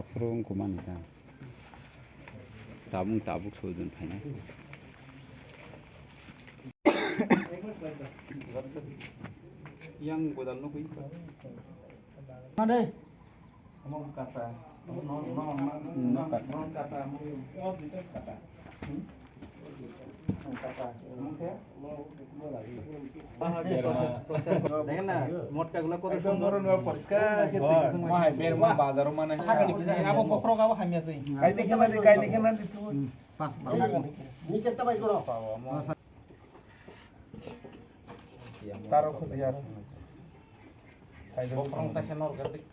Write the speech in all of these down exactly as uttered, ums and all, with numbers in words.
Aphuru wngkha mani ta. Tabuk tabuk soi don phaina. Yang godal no kui. Ade. Amo kata. No, no, no, no, no, kata. Amo kata. Hmm? Kata. Amo khe? দেখেন না, মটকাগুলো কত সুন্দর। পরিষ্কার। বাজারও মানে ছাগল কি জানি, আবো বকরক আবো হামি আছে। কাইতে কেনা দি, কাইতে কেনা দি তুই। নিচেরটা বাইর করো। তারও ক্ষতি আর। বকরং তাসে নরকার দেখ।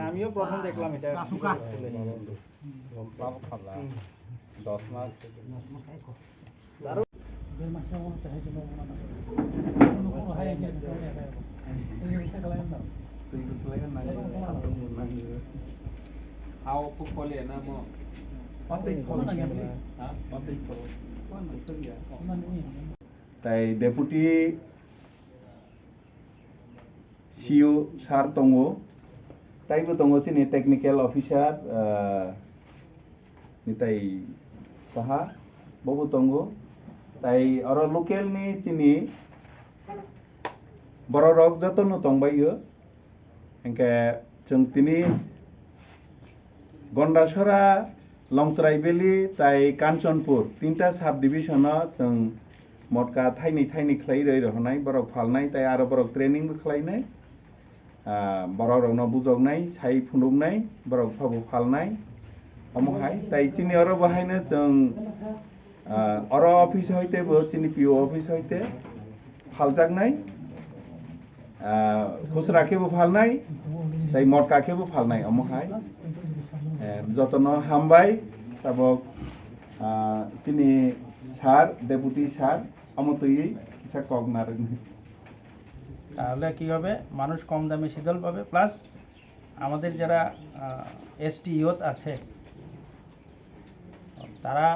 আমিও প্রথম দেখলাম এটা। বাবু খালা। দশ মাস। Hao pukole na mo. Patwi phol. Ha? Patwi phol. Tai deputy C E O sir tongo, taibo tongo chini technical officer, ah, nitai saha, bobo tongo, tai oro local ni chini borok rok joto no tongbaio, hingke chwng tini Gondasora, Longtrai Valley tai Kanchanpur tinta sub division o chwng motka thaini thaini khlai roi rohonai, borok phalnai tai aro borok training bo khlainai, ah, borok rokno bujoknai, sai phunuknai, borok phabo phalnai. Omo hai tai chini oro bo haino chwng, ah, oro office hoite bo chini P O office hoite phaljaknai. Ah, khusra khe bo phalnai, tai motka khe bo phalnai, omo hai. Eh, jotono hambai, tabok, ah, chini sir, deputy sir, omo twiwi kisa kok narwknai. তাহলে কি হবে? মানুষ কম দামে শীতল পাবে, প্লাস আমাদের যারা, আহ, ST youth আছে, তারা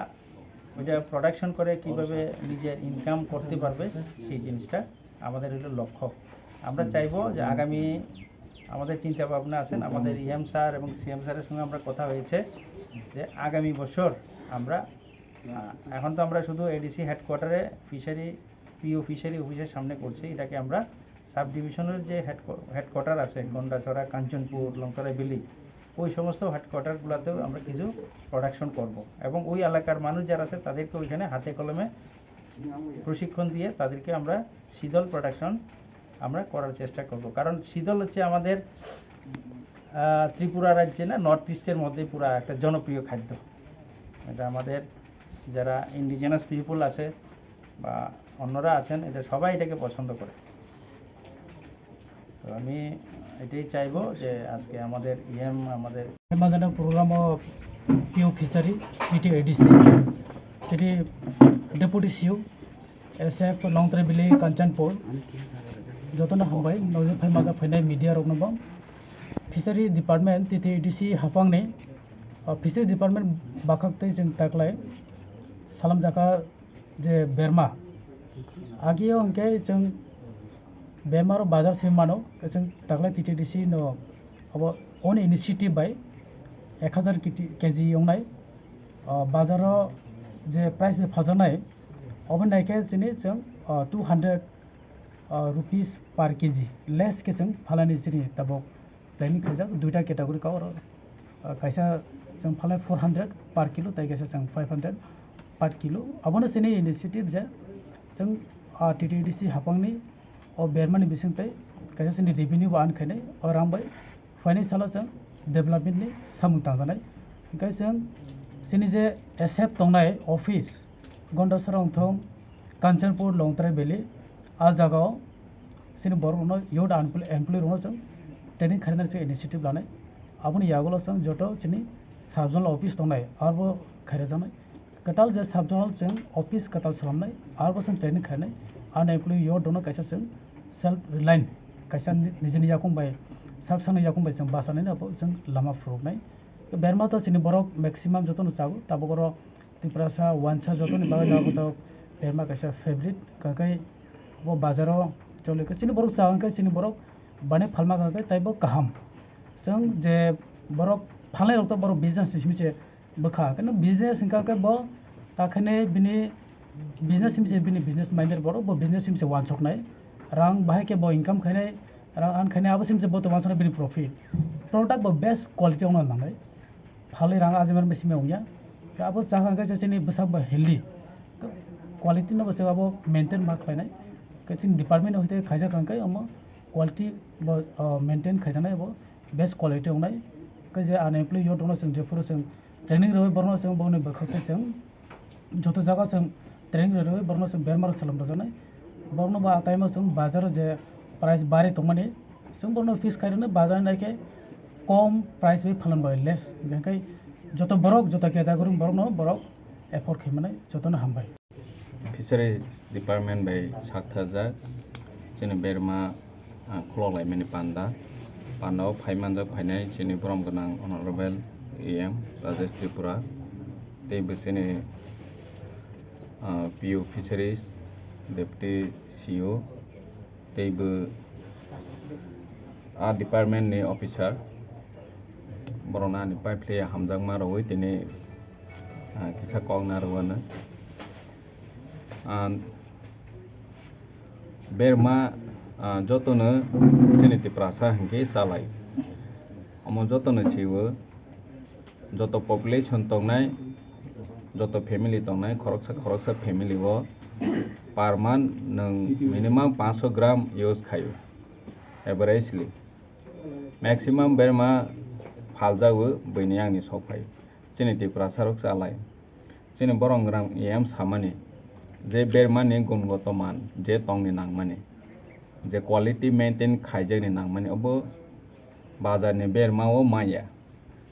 ওইটা প্রোডাকশন করে কিভাবে নিজের ইনকাম করতে পারবে, সেই জিনিসটা আমাদের হলো লক্ষ্য। আমরা চাইবো যে আগামী আমাদের চিন্তা ভাবনা আছেন, আমাদের ইএম স্যার এবং সিএম স্যারের সঙ্গে আমরা কথা হয়েছে যে আগামী বছর আমরা, আহ, এখন তো আমরা শুধু এডিসি হেডকোয়ার্টারে ফিশারি, পিও ফিশারি অফিসের সামনে করছি, এটাকে আমরা সাব ডিভিশনের যে হেডকো-, হেডকোয়ার্টার আছে, গন্ডাছড়া, কাঞ্চনপুর, লংতরা ভ্যালি, ওই সমস্ত হেডকোয়ার্টারগুলোতেও আমরা কিছু প্রোডাকশন করব এবং ওই এলাকার মানুষ যারা আছে তাদেরকে ওইখানে হাতে কলমে প্রশিক্ষণ দিয়ে তাদেরকে আমরা শীতল প্রোডাকশন আমরা করার চেষ্টা করব। কারণ শীতল হচ্ছে আমাদের, আহ, ত্রিপুরা রাজ্যে না, নর্থ ইস্টের মধ্যে পুরা একটা জনপ্রিয় খাদ্য। এটা আমাদের যারা ইন্ডিজিনাস পিপল আছে বা অন্যরা আছেন, এটা সবাই এটাকে পছন্দ করে। তো আমি এটাই চাইবো যে আজকে আমাদের ইএম আমাদের Majana program o P O fishery, T T A D C, tini deputy C E O, S F Longtrai Valley Kanchanpur, jotono hambai, nojor phai maja phainai media rokno bo. Fishery department, T T A D C haphangni, o fishery department bakhak tei chwng taklai salamjakha je berma. Agio hwnkhe chwng berma rok bazar se mano, chwng taklai T T D C no abo own initiative bai ek hazar kiti-, K G wngnai, o bazar o je price bai phaljaknai, obo naikhe chini chwng, o, two hundred, o, rupees per K G less khe chwng phalani chini tabuk planning khaijak duita category ka oro, ah, kaisa chwng phalai four hundred per kilo, tai kaisa chwng five hundred per kilo. Abono chini initiative je chwng, ah, T T A D C haphangni o bermani bising tei kaisa chini revenue bo earn khainai o rang bai phaini salo chwng development ni samung tangjaknai. Hwnkhe chwng chini je S F tongnai office Gondasara wngthong Kanchanpur Longtrai Valley, ah jagao chini borok rokno youth employee rokno chwng training khainani chwng initiative lanai. Aboni yagulo chwng joto chini sub zonal office tongnai, arbo khairajaknai. Kwtal je sub zonal chwng office kwtal swnamnai, arbo chwng training khainai. Unemployee youth rokno kaisa chwng self reliant, kaisa ni-, nijini yakung bai, sak sakni yakung bai chwng bachanaino abo chwng lama phuruknai. Berma to chini borok maximum jotono chago, tabuk oro Tiprasa wansa jotoni bagwi no abo to berma kaisa favorite, kakai bo bazaro choli khe chini borok cha hwnkhe chini borok bani phalma kakai taibo kaham. Chwng je Borok phalnai rok to borok business ni simi se bwkha. Khe business hwnkha khe bo ta khe ne bini business simi se bini business minded borok bo business simi se wansok nai. Rang bahai khe bo income khainai, rang earn khainai abo simi se bo to wansok nai bini profit. Product bo best quality ongna nangnai. Phalwi rang ajimer misi me ongya. Khe abo chakha khe chini bwsak bo healthy. Quality no bo se abo maintain ma khlainai. Khe chini department hoite khaijak kha khe omo quality bo, ah, maintain khaijaknai bo best quality wngnai. Khe je unemployed youth rokno chwng jephuru chwng training rwui borokno chwng boni bwkhak khe chwng joto jaga chwng training rwui borokno chwng berma rok salam rwjaknai. Borokno bo a time o chwng bazar o je price bari tongmani chwng borokno fix khai rwno bazar nai khe kom price bai phalan bai less. Hingkhe joto borok joto category borokno borok afford khai manai jotono hambai. Fisheries Department bai sakthajak chini berma, ah, khulok laimani panda. Panda o phai manjak phainai chini borom gwnang Honorable E M Rajesh Tripura tei bo chini, ah, P O Fisheries, Deputy C O, tei bo a department ni officer. Borok no ani pipe hamjakma rwui tini, ah, kisa kok na rwano. Ah, berma, ah, jotono chini Tiprasa hinkhe chalai. Omo jotono siwo, joto population tongnai, joto family tongnai, khoroksa khoroksa family o per month nwng minimum panchsho gram use khaio, averagely. Maximum berma phaljago buini yangni sok phaio. Chini Tiprasa rok chalai. Chini borom gwnang E M samani je bermani gungoto man, je tongni nangmani, je quality maintain khaijakni nangmani, obo bazarni berma o maya.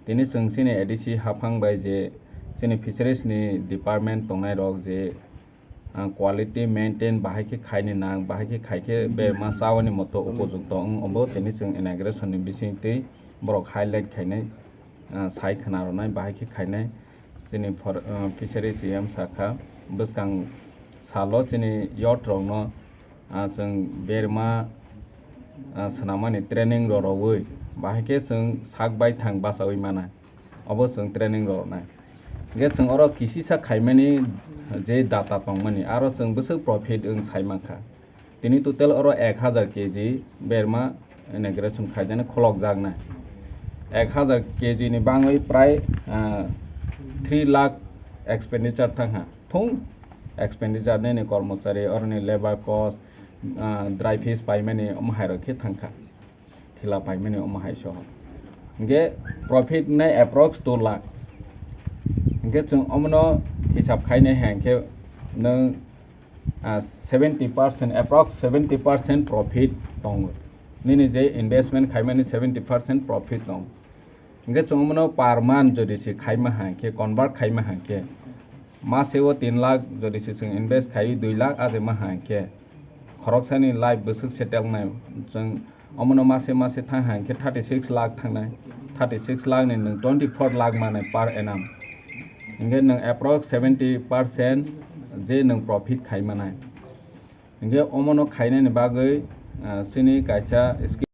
Tini chwng chini A D C haphang bai je chini fisheries ni department tongnai rok je, ah, quality maintain bahai khe khaini nang, bahai khe khai khe berma chawani moto upojukto wng, obo tini chwng inauguration ni bisingtwi borok highlight khainai, ah, sai khwna rwnai, bahai khe khainai. Chini for, ah, fisheries E M sakha, bwskang salo chini youth rokno, ah, chwng berma, ah, swnamani training rw rwui, bahai khe chwng sak baithang bachaui mana, obo chwng training rw rwnai. Hingkhe chwng oro kisisa khaimani je data tongmani, aro chwng bwswk profit wng sai mankha. Tini total oro ek hajar K G berma inauguration khaijani khulokjaknai. Ek hajar K G ni bangwi prai, ah, three lakh expenditure thangha. Thung expenditure nini kormochari, oroni labour cost, ah, dry fish paimani omo hai rok khe thangkha. Thila paimani omo hai soho. Hingkhe profit nai approx two lakh. Hingkhe chwng omono hisab khainai hai hingkhe nwng, ah, seventy percent, approx seventy percent profit tongo. Nini je investment khaimani seventy percent profit tongo. Hingkhe chwng omono per month jodi se khaima hai khe, convert khaima hai khe, mase o tin lakh jodi se chwng invest khai dui lakh aje ma hai khe, khoroksani life bwswk settle nai. Chwng omono mase mase thang hai khe thirty six lakh thangnai, thirty six lakh ni nwng twenty four lakh manai per annum. Hingkhe nwng approx seventy percent je nwng profit khai manai. Hingkhe omono khainani bagwi, ah, chini kaisa scheme